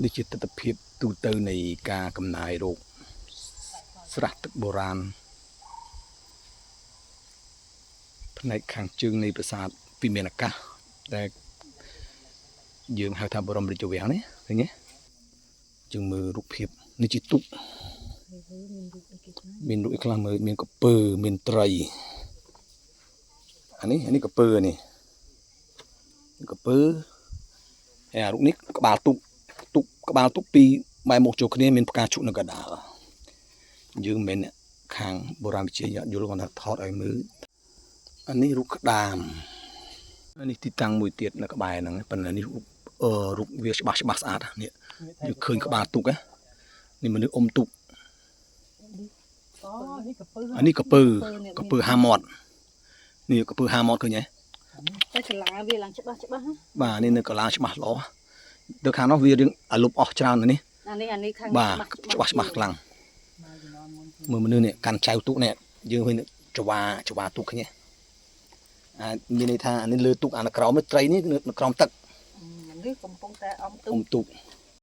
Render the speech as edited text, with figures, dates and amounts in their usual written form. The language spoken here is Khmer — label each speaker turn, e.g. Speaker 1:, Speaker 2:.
Speaker 1: នេះជាទស្សនភាពទូទៅនៃការកំណាយរោគស្រះទឹកបុរាណផ្នែកខាងជើងនៃប្រាសាទវិមានអាកាសដែលយើងហៅថាបរមរាជវាំងនេះឃើញទេយើងមើលរូបភាពនេះជាទូកមានរូបអីខ្លះមើលមានកពើមានត្រីអានេះអានេះកពើនេះកពើហើយអារូបនេះក្បាលទូកទូកក្បាលទូកពីរបែរមុខចូលគ្នាមានផ្កាឈូកនៅកណ្ដាលយើងមិនមែនអ្នកខាងបុរាណវិទ្យាយល់គាត់ថាថតឲ្យមើលអានេះរូបក្តាមអានេះទីតាំងមួយទៀតនៅក្បែរហ្នឹងប៉ុន្តែនេះរូបអឺរូបវាច្បាស់ច្បាស់ស្អាតណាស់នេះយើងឃើញក្បាលទូកណានេះមនុស្សអុំទូក
Speaker 2: អូនេះកពើ
Speaker 1: អានេះកពើកពើហាមាត់នេះកពើហាមាត់ឃើញទេ
Speaker 3: តែកាឡាវាឡើងច្បាស់ច្បាស់ណា
Speaker 1: បាទនេះនៅកាឡាច្បាស់ល្អទៅខាងនោះវារៀងអាលុបអស់ច្រើនណាស់នេះ
Speaker 3: អានេះអានេះខាង
Speaker 1: បាទច្បាស់ច្បាស់ខ្លាំងមើលមនុស្សនេះកាន់ចៅទូកនេះយើងឃើញចវាចវាទូកគ្នាអាមានន័យថាអានេះលើទូកអានៅក្រោមនេះត្រីនេះនៅក្រោមទឹក
Speaker 3: នេះកំពុងតែអំទូ
Speaker 1: អុំទូក